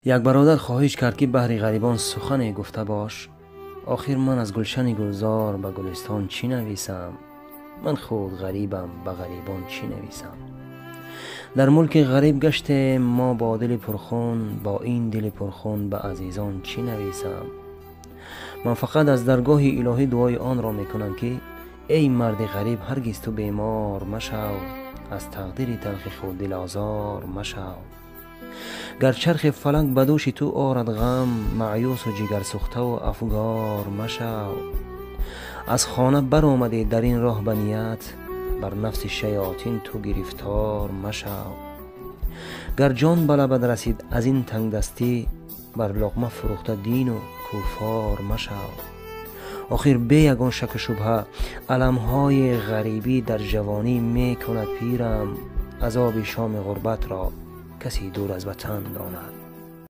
Як бародар хоҳиш кард, ки баҳри ғарибон сухане гуфта бош. Охир ман аз гулшани гулзор ба гулистон чӣ нависам? Ман худ ғарибам, ба ғарибон чӣ нависам? Дар мулки ғариб гаштем мо бо дили пурхун, бо ин дили пурхун ба азизон чӣ нависам? Ман фақат аз даргоҳи илоҳӣ дуои онро мекунам, ки эй марди ғариб, ҳаргиз ту бемор машав, аз тақдири талхи худ дилозор машав. Гар чархи фалак ба дӯши ту орад ғам, маъюсу ҷигарсӯхтаву афгор машав. Аз хона баромадӣ дар ин роҳ ба ният, бар нафси шаётин ту гирифтор машав. Гар ҷон ба лабат расид аз ин тангдастӣ, бар луқма фурӯхта дину куффор машав. Охир бе ягон шаку шубҳа аламҳои ғарибӣ дар ҷавонӣ мекунад пирам. Азоби шоми ғурбатро касе дур аз ватан донад.